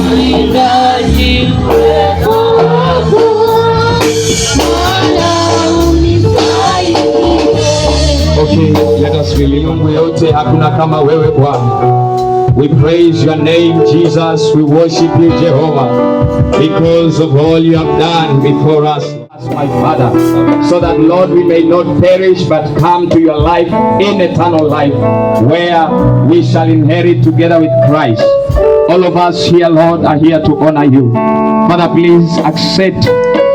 Nahitaji uwepo wako Bwana, unisaidie. Okay, let us release. Mungu yote, hakuna kama wewe, Bwana. We praise your name, Jesus. We worship you, Jehovah, because of all you have done before us, my Father, so that, Lord, we may not perish but come to your life in eternal life, where we shall inherit together with Christ. All of us here, Lord, are here to honor you. Father, please accept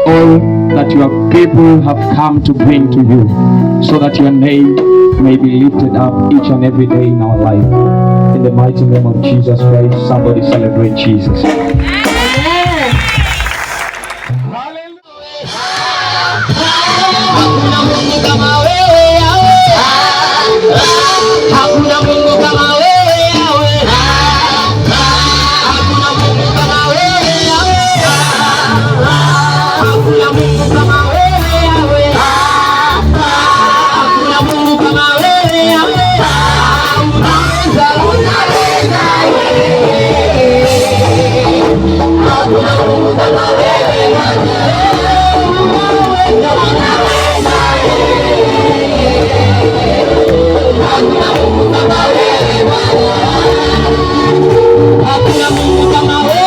all that your people have come to bring to you, so that your name may be lifted up each and every day in our life. In the mighty name of Jesus Christ, somebody celebrate Jesus. Amen. Hakuna Mungu kama wewe, Yahweh. Hakuna Mungu kama wewe, Yahweh. Hakuna Mungu kama wewe, Yahweh. Hakuna Mungu kama wewe, Yahweh. Hakuna Mungu kama wewe, Yahweh. Unaweza, unaweza wewe. Hakuna Mungu kama wewe, Bwana. Unaweza, unaweza wewe. Hakuna Mungu kama wewe, Bwana. Hakuna Mungu kama wewe.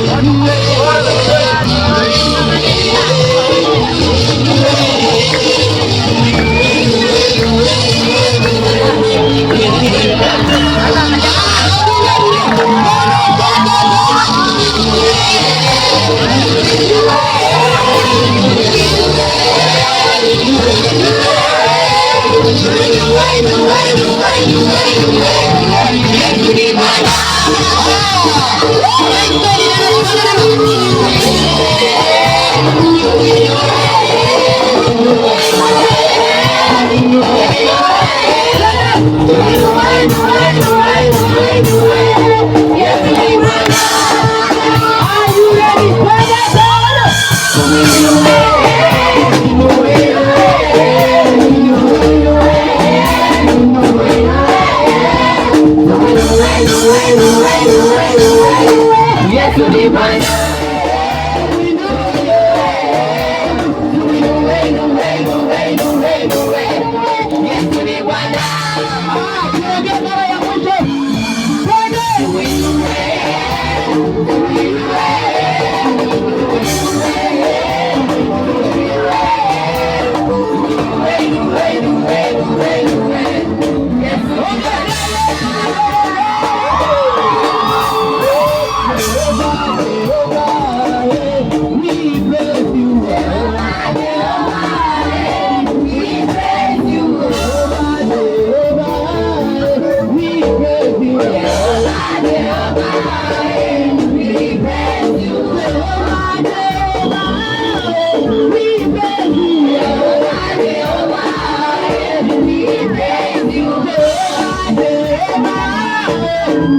Are you ready? Yesu ni Bwana. Yesu ni Bwana. Tunaongea mara ya mwisho. Twende. We praise you. We praise you. We praise you. We praise you. We praise you. We praise you.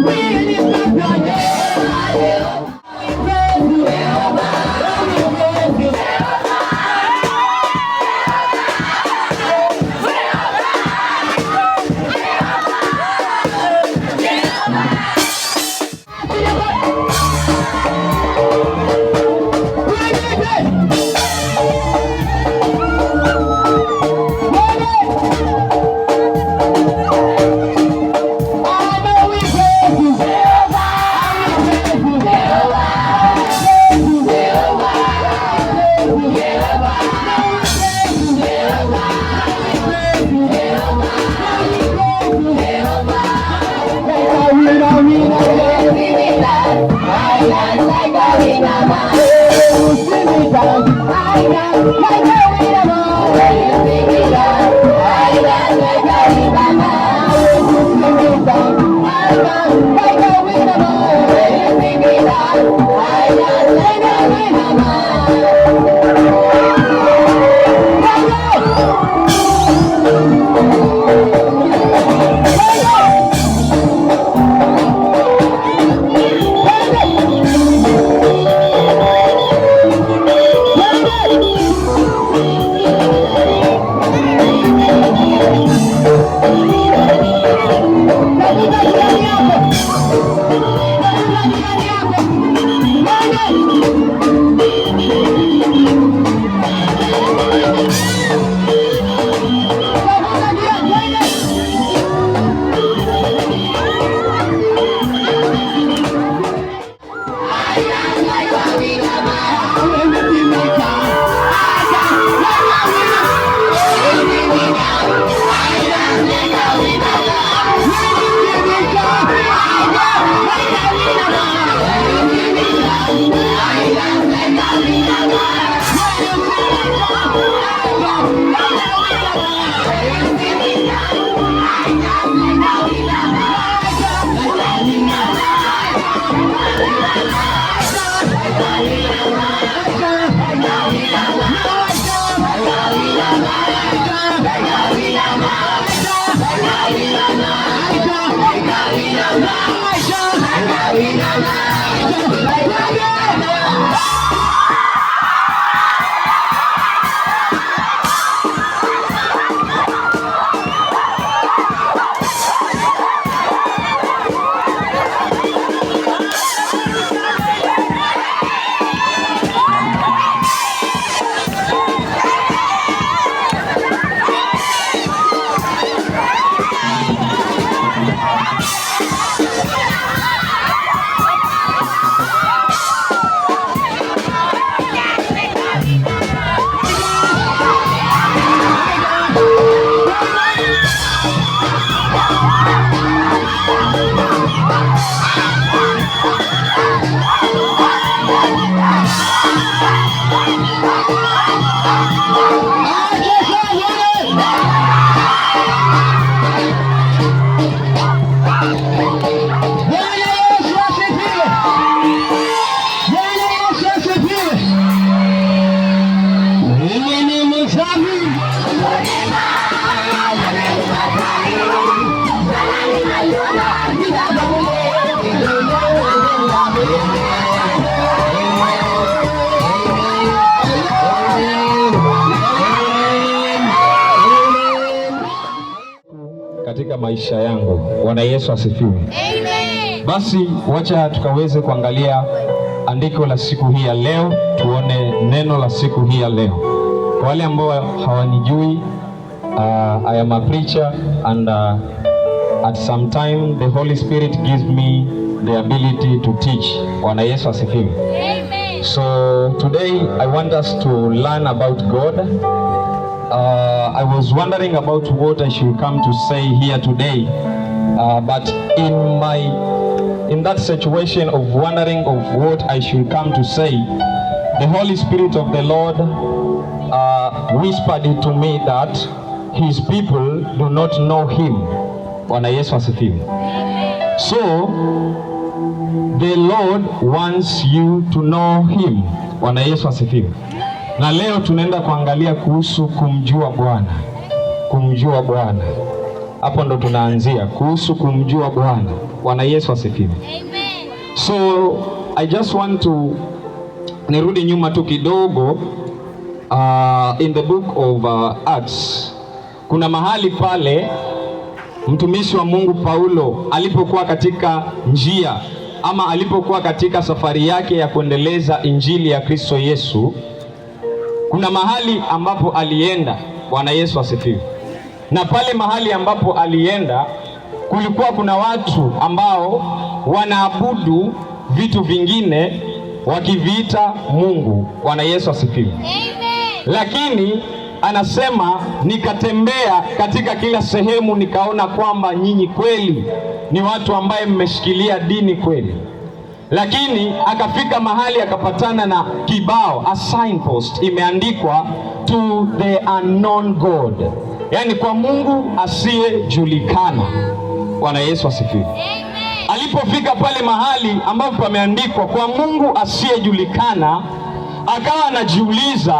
We lift up your name. We praise you. We praise you. Bwana Yesu asifiwe. Bwana Yesu asifiwe. Mimi ni msafi. Katika maisha yangu. Bwana Yesu asifiwe. Basi wacha tukaweze kuangalia andiko la siku hii ya leo, tuone neno la siku hii ya leo. Kwa wale ambao hawanijui, I am a preacher and at some time the Holy Spirit gives me the ability to teach. Bwana Yesu asifiwe. So today I want us to learn about God. I was wondering about what I should come to say here today, but in that situation of wondering of what I should come to say, the Holy Spirit of the Lord whispered it to me that His people do not know Him. Bwana Yesu asifiwe. So the Lord wants you to know Him. Bwana Yesu asifiwe. Na leo tunaenda kuangalia kuhusu kumjua Bwana, kumjua Bwana. Hapo ndo tunaanzia kuhusu kumjua Bwana. Bwana Yesu asifiwe. So I just want to nirudi nyuma tu kidogo, in the book of Acts kuna mahali pale mtumishi wa Mungu Paulo alipokuwa katika njia ama alipokuwa katika safari yake ya kuendeleza injili ya Kristo Yesu, kuna mahali ambapo alienda. Bwana Yesu asifiwe. Na pale mahali ambapo alienda kulikuwa kuna watu ambao wanaabudu vitu vingine wakiviita Mungu. Bwana Yesu asifiwe. Lakini anasema, nikatembea katika kila sehemu nikaona kwamba nyinyi kweli ni watu ambaye mmeshikilia dini kweli. Lakini akafika mahali akapatana na kibao, a signpost imeandikwa "To the unknown God", yaani kwa Mungu asiyejulikana. Bwana Yesu asifiwe. Alipofika pale mahali ambapo pameandikwa kwa Mungu asiyejulikana, akawa anajiuliza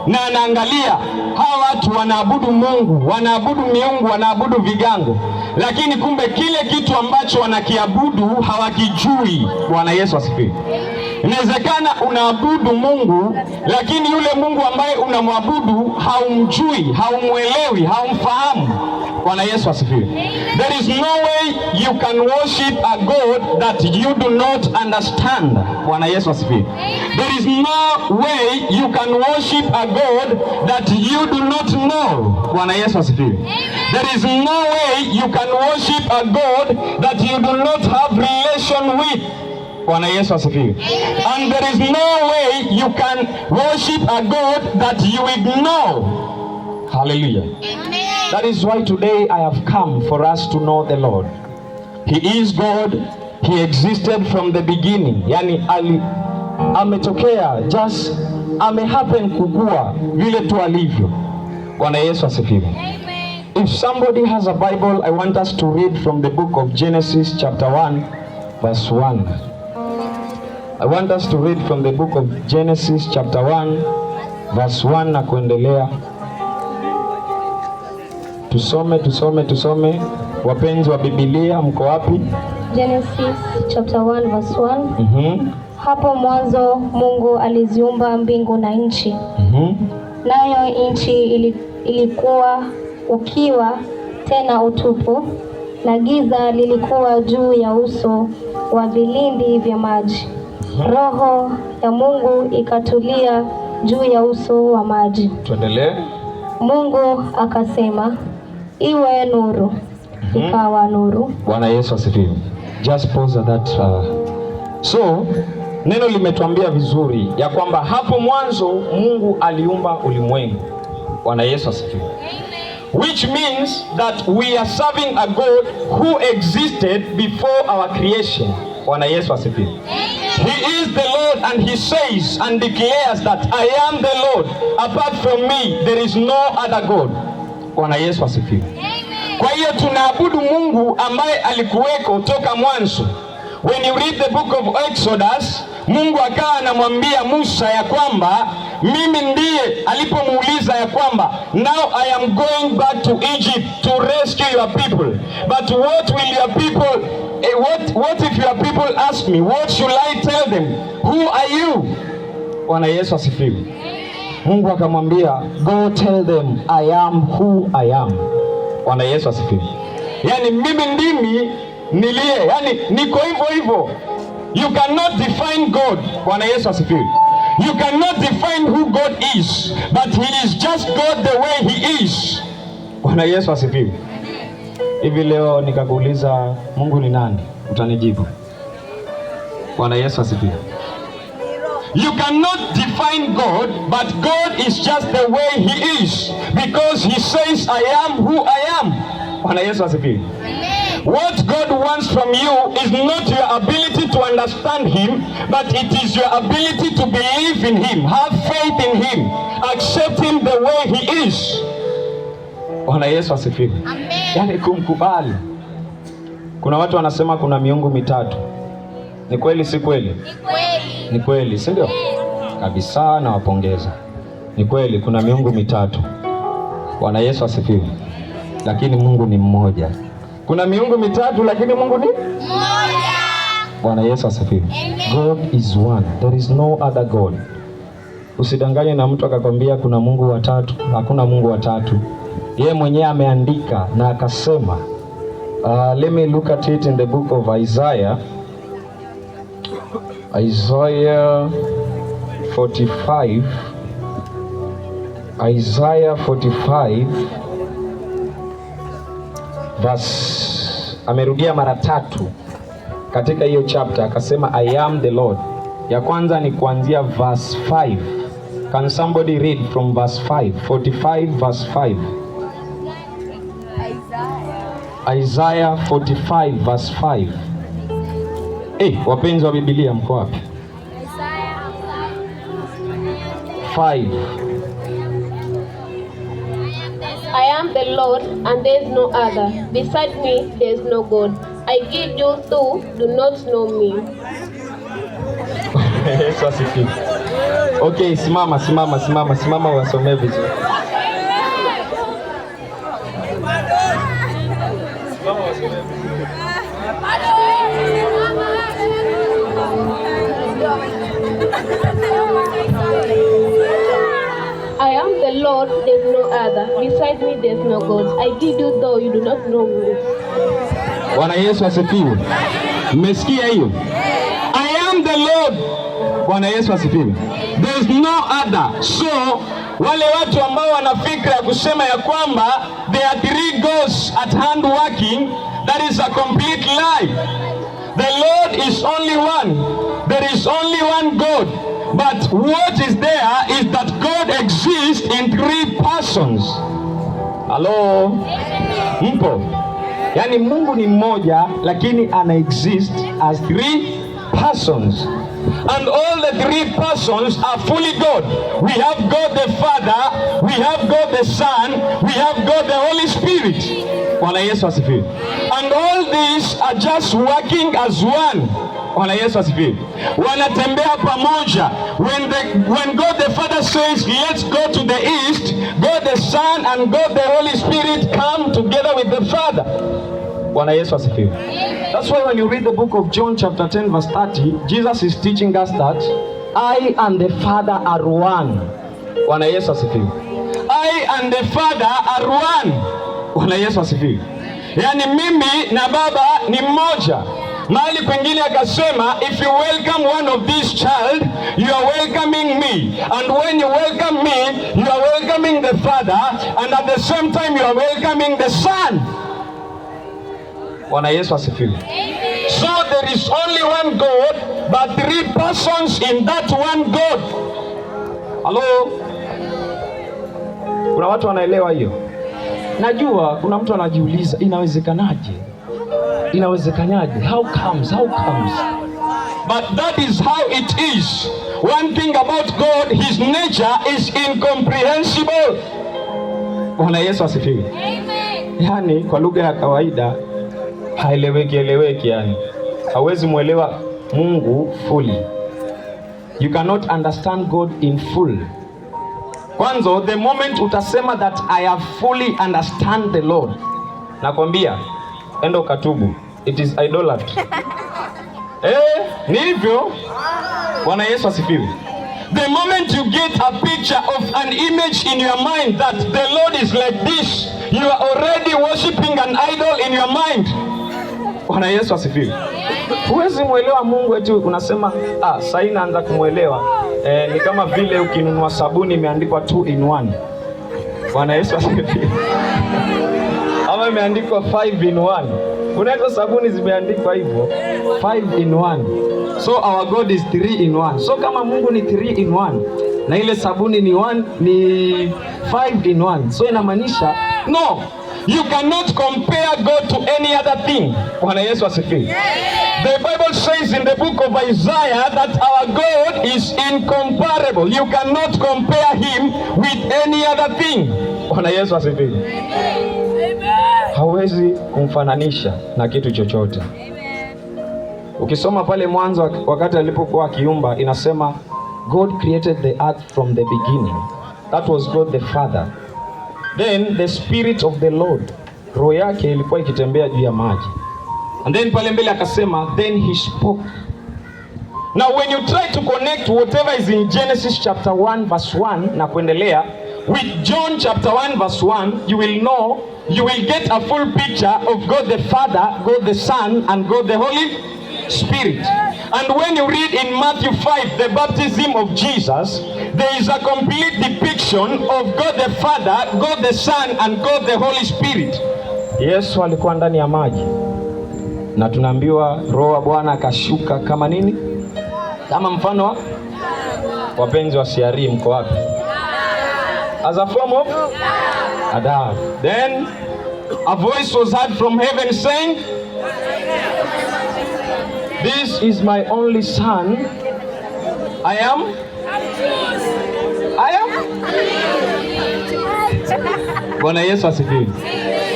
na anaangalia hawa watu wanaabudu Mungu, wanaabudu miungu, wanaabudu vigango, lakini kumbe kile kitu ambacho wanakiabudu hawakijui. Bwana Yesu asifiwe. Inawezekana unaabudu Mungu, lakini yule Mungu ambaye unamwabudu haumjui, haumwelewi, haumfahamu. Bwana Yesu asifiwe. There is no way you can worship a God that you do not understand. Bwana Yesu asifiwe. There is no way you can worship a God that you do not know. Bwana Yesu asifiwe. There is no way you can worship a God that you do not have relation with. Bwana Yesu asifiwe. And there is no way you can worship a God that you ignore. Hallelujah. That is why today I have come for us to know the Lord. He is God. He existed from the beginning. Yani ali ametokea, just amehappen kukua vile tu alivyo. Bwana Yesu asifiwe. If somebody has a Bible, I want us to read from the book of Genesis chapter 1 verse 1. I want us to read from the book of Genesis chapter 1 verse 1 na kuendelea. Tusome, tusome, tusome. Wapenzi wa Biblia, mko wapi? Genesis chapter 1 verse 1. Hapo mwanzo Mungu aliziumba mbingu na nchi. Nayo nchi ilikuwa ukiwa tena utupu, na giza lilikuwa juu ya uso wa vilindi vya maji. Roho ya Mungu ikatulia juu ya uso wa maji. Tuendelee. Mungu akasema, "Iwe nuru." Ikawa nuru. Bwana Yesu asifiwe. Just pause at that. So neno limetuambia vizuri ya kwamba hapo mwanzo Mungu aliumba ulimwengu. Bwana Yesu asifiwe. Which means that we are serving a God who existed before our creation. Bwana Yesu asifiwe. He is the Lord and he says and declares that "I am the Lord. Apart from me there is no other God." Bwana Yesu asifiwe. Kwa hiyo tunaabudu Mungu ambaye alikuweko toka mwanzo. When you read the book of Exodus, Mungu akawa anamwambia Musa ya kwamba mimi ndiye, alipomuuliza ya kwamba, "Now I am going back to Egypt to rescue your people. But what will your people eh, what if your people ask me, what should I tell them? Who are you?" Bwana Yesu asifiwe. Mungu akamwambia, "Go tell them I am who I am." Bwana Yesu asifiwe. Yaani mimi ndimi niliye, yani niko hivyo hivyo. You cannot define God. Bwana Yesu asifiwe. You cannot define who God is, but he is just God the way he is. Bwana Yesu asifiwe. Hivi leo nikakuuliza Mungu ni nani, utanijibu? Bwana Yesu asifiwe. You cannot define God, but God is just the way he is because he says, "I am who I am." Bwana Yesu asifiwe. What God wants from you is not your ability to understand him, but it is your ability to believe in him, have faith in him, accept him the way he is. Bwana Yesu asifiwe. Yaani kumkubali. Kuna watu wanasema kuna miungu mitatu. Ni kweli, si kweli? Ni kweli, si ndio? Kabisa, nawapongeza. Ni kweli kuna miungu mitatu. Bwana Yesu asifiwe. Lakini Mungu ni mmoja. Kuna miungu mitatu lakini Mungu ni mmoja. Bwana Yesu asifiwe. God is one. There is no other God. Usidanganywe na mtu akakwambia kuna Mungu watatu. Hakuna Mungu watatu. Yeye mwenyewe ameandika na akasema. Let me look at it in the book of Isaiah. Isaiah 45. Isaiah 45 verse, amerudia mara tatu katika hiyo chapter akasema, "I am the Lord." Ya kwanza ni kuanzia verse 5. Can somebody read from verse 5? 45 verse 5. Isaiah 45 verse 5. Wapenzi wa Biblia mko wapi? 5. I am the Lord, and there is no other. Beside me, there is no God. I give you two, do not know me. Yesu asifiwe. Okay, simama, simama, simama, simama wasomee vizuri. I am the Lord, there is no other. Beside me, there is no God. I did you though you do not know me. Bwana Yesu asifiwe. Mmesikia hiyo? I am the Lord. Bwana Yesu asifiwe. There is no other. So wale watu ambao wana fikra ya kusema ya kwamba there are three gods at hand working, that is a complete lie. The Lord is only one. There is only one God. But what is there is that God exists in three persons. Hello? Mpo? Yaani Mungu ni mmoja lakini ana exist as three persons. And all the three persons are fully God. We have God the Father, we have God the Son, we have God the Holy Spirit. Bwana Yesu asifiwe. And all these are just working as one. Bwana Yesu asifiwe. Wanatembea pamoja. When God the Father says, let's go to the east, God the Son and God the Holy Spirit come together with the Father. Bwana Yesu asifiwe. That's why when you read the book of John chapter 10 verse 30, Jesus is teaching us that I and the Father are one. Bwana Yesu asifiwe. I and the Father are one. Bwana Yesu asifiwe. Yaani mimi na Baba ni mmoja. Mahali kwingine akasema, if you welcome one of these child, you are welcoming me. And when you welcome me, you are welcoming the Father, and at the same time you are welcoming the Son. Bwana Yesu asifiwe. So there is only one God, but three persons in that one God. Hello? Kuna watu wanaelewa hiyo? Najua kuna mtu anajiuliza, inawezekanaje? Inawezekanaje? How comes? How comes? But that is how it is. One thing about God, his nature is incomprehensible. Bwana Yesu asifiwe. Yaani kwa lugha ya kawaida haeleweki eleweki, yani hawezi muelewa Mungu fully. You cannot understand God in full. Kwanza, the moment utasema that I have fully understand the Lord, nakwambia enda ukatubu. It is idolatry. Ni hivyo. Bwana Yesu asifiwe. The moment you get a picture of an image in your mind that the Lord is like this, you are already worshiping an idol in your mind. Bwana Yesu asifiwe. Huwezi muelewa Mungu eti unasema sasa naanza kumuelewa. Ni kama vile ukinunua sabuni imeandikwa 2 in 1. Bwana Yesu asifiwe. Ama imeandikwa 5 in 1. Kuna hizo sabuni zimeandikwa hivyo 5 in 1. So our God is 3 in 1. So kama Mungu ni 3 in 1 na ile sabuni ni 1 ni 5 in 1. So inamaanisha no, you cannot compare God to any other thing. Bwana Yesu asifiwe. The Bible says in the book of Isaiah that our God is incomparable. You cannot compare him with any other thing. Bwana Yesu asifiwe. Hauwezi kumfananisha na kitu chochote. Ukisoma pale mwanzo wakati alipokuwa akiumba, inasema God created the earth from the beginning. That was God the Father. Then the Spirit of the Lord, roho yake ilikuwa ikitembea juu ya maji. And then pale mbele akasema, then he spoke. Now when you try to connect whatever is in Genesis chapter 1 verse 1 na kuendelea with John chapter 1 verse 1, you will know, you will get a full picture of God the Father, God the Son, and God the Holy Spirit. And when you read in Matthew 5, the baptism of Jesus, there is a complete depiction of God the Father, God the Son, and God the Holy Spirit. Yesu alikuwa ndani ya maji. Na tunaambiwa Roho wa Bwana akashuka kama nini? Kama mfano wa wapenzi wa CRE, mko wapi? As a form of a dove. Then a voice was heard from heaven saying, This is my only son. I am I am. Bwana Yesu asifiwe.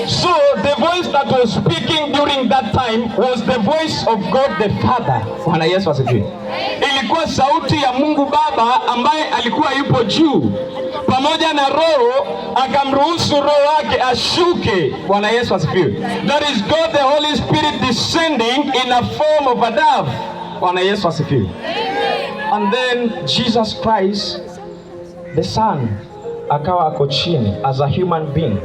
So the voice that was speaking during that time was the voice of God the Father. Bwana Yesu asifiwe. Ilikuwa sauti ya Mungu Baba ambaye alikuwa yupo juu pamoja na Roho, akamruhusu Roho wake ashuke. Bwana Yesu asifiwe. That is God the Holy Spirit descending in a form of a dove. Bwana Yesu asifiwe. And then Jesus Christ the Son akawa ako chini as a human being.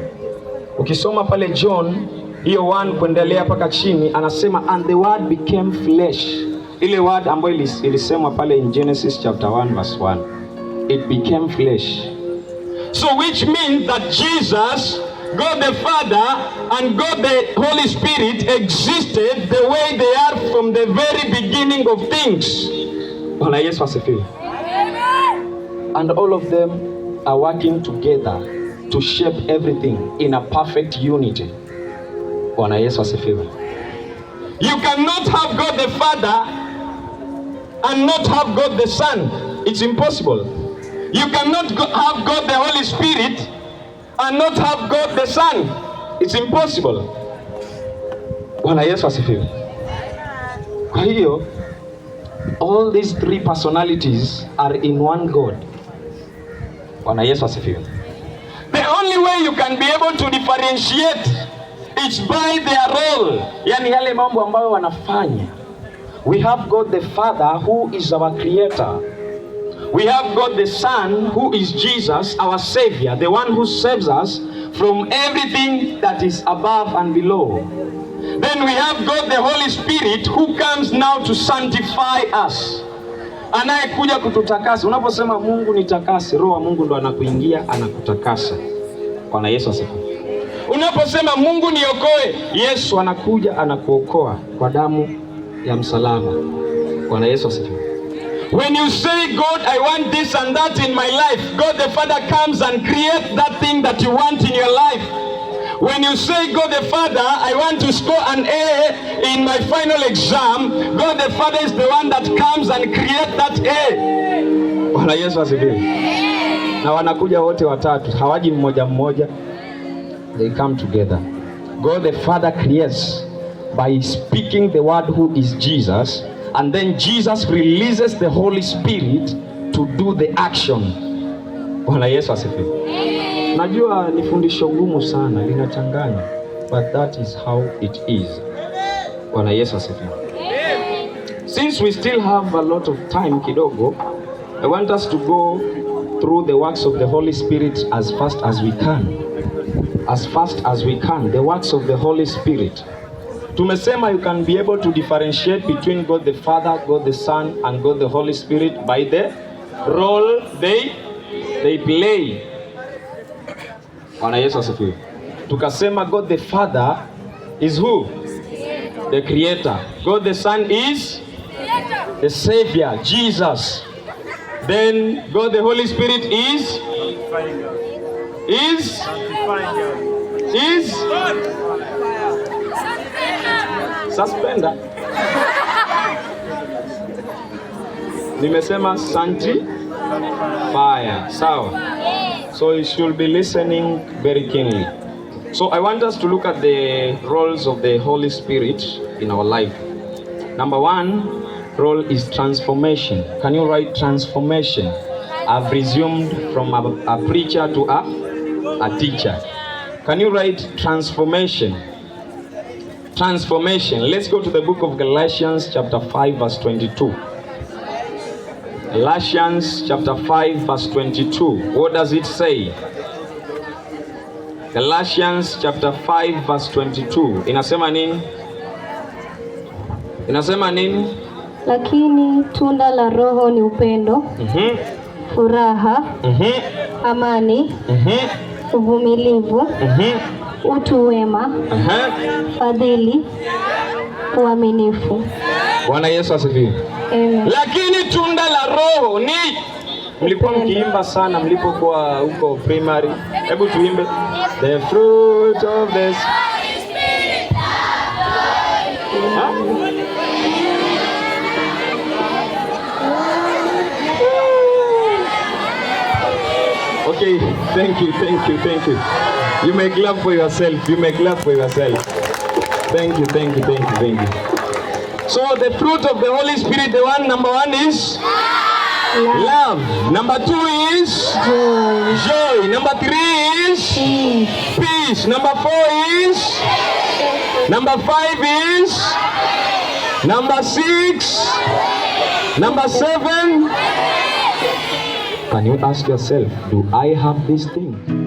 Ukisoma pale John hiyo 1 kuendelea mpaka chini, anasema, "And the word became flesh." Ile word ambayo ilisemwa pale in Genesis chapter 1 verse 1, it became flesh. So which means that Jesus, God the Father and God the Holy Spirit existed the way they are from the very beginning of things. Bwana Yesu asifiwe. And all of them are working together to shape everything in a perfect unity. Bwana Yesu asifiwe. You cannot have God the Father and not have God the Son. It's impossible. You cannot have God the Holy Spirit and not have God the Son. It's impossible. Bwana Yesu asifiwe. Kwa hiyo all these three personalities are in one God. Bwana Yesu asifiwe. The only way you can be able to differentiate is by their role. Yani yale mambo ambayo wanafanya. We have God the Father, who is our creator. We have God the Son, who is Jesus, our Savior, the one who saves us from everything that is above and below. Then we have God the Holy Spirit, who comes now to sanctify us. Anayekuja kututakasa. Unaposema, "Mungu nitakase," Roho wa Mungu ndo anakuingia, anakutakasa. Bwana Yesu asifiwe. Unaposema, "Mungu niokoe," Yesu anakuja, anakuokoa kwa damu ya msalaba. Bwana Yesu asifiwe. When you say, "God, I want this and that in my life," God the Father comes and creates that thing that you want in your life. When you say, "God the Father, I want to score an A in my final exam," God the Father is the one that comes and creates that A. Bwana Yesu asifiwe. Na wanakuja wote watatu, hawaji mmoja mmoja. They come together. God the Father creates by speaking the word, who is Jesus, and then Jesus releases the Holy Spirit to do the action. Bwana Yesu asifiwe. Najua ni fundisho gumu sana, linachanganya, but that is how it is. Bwana Yesu asifiwe. Since we still have a lot of time kidogo, I want us to go through the works of the Holy Spirit as fast as we can. As fast as we can, the works of the Holy Spirit. Tumesema you can be able to differentiate between God the Father, God the Son, and God the Holy Spirit by the role they play. Bwana Yesu asifiwe. Tukasema God the Father is who? The creator. God the Son is the Savior, Jesus. Then God the Holy Spirit is suspender. Nimesema sanctifier. Sawa. So you should be listening very keenly. So I want us to look at the roles of the Holy Spirit in our life. Number one role is transformation. Can you write "transformation"? I've resumed from a preacher to a teacher. Can you write "transformation"? Transformation. Let's go to the book of Galatians, chapter 5, verse 22. Galatians chapter 5, verse 22. What does it say? Galatians chapter 5 verse 22. Inasema nini? Inasema nini? Lakini tunda la Roho ni upendo, furaha, amani, uvumilivu, utu wema, fadhili, uaminifu. Bwana Yesu asifiwe. Amen. Lakini tunda la Roho ni, mlikuwa mkiimba sana mlipokuwa huko primary. Hebu tuimbe. The fruit of the. Huh? Okay, thank you, thank you, thank you. You may clap for yourself. You may clap for yourself. Thank you, thank you, thank you, thank you. So the fruit of the Holy Spirit, the one number one is love. Number two is Joy. Joy. Number three is Peace. Peace. Number four is, number five is, number six, number seven. Can you ask yourself, do I have this thing?